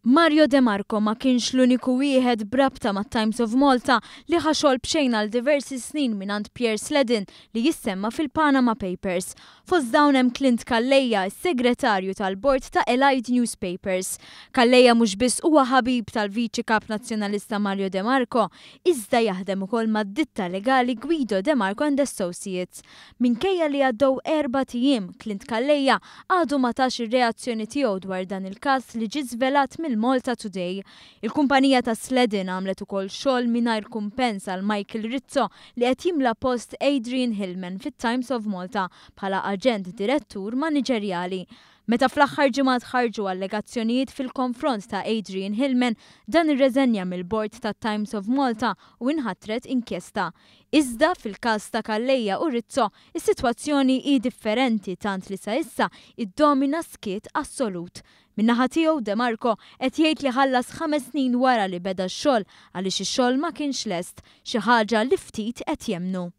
Mario De Marco ma kienx l-uniku wieħed b'rabta mat-Times of Malta li ħa xogħol b'xejn għal diversi snin mingħand Pierre Sledden li jissemma fil-Panama Papers. Fost dawn hemm Clint Calleja, is-Segretarju tal-Bord ta' Allied Newspapers. Calleja mhux biss huwa ħabib tal-Viċi Kap Nazzjonalista Mario De Marco, iżda jaħdem ukoll mad-ditta legali Guido De Marco and Associates. Minkejja li għaddew erbat ijiem, Clint Calleja għadu ma tax ir-reazzjoni tiegħu dwar dan il-każ li ġie żvelat mill-Malta Today. Il-kumpanija ta' Sledden għamlet ukoll xogħol mingħajr kumpens għal Michael Rizzo li qed jimla post Adrian Hillman fit-Times of Malta bħala aġent direttur maniġerjali. Meta fl-aħħar ġimgħat ħarġu allegazzjonijiet fil-konfront ta' Adrian Hillman, dan irreżenja mill-bord tat-Times of Malta u inħatret inkjesta. Iżda, fil-każ ta' Calleja u Rizzo, is-sitwazzjoni hi differenti tant li sa issa iddomina skiet assolut. Min-naħa tiegħu, De Marco qed jgħid li ħallas ħames snin wara li beda x-xogħol għaliex ix-xogħol ma kienx lest, xi ħaġa li ftit qed jemmnu.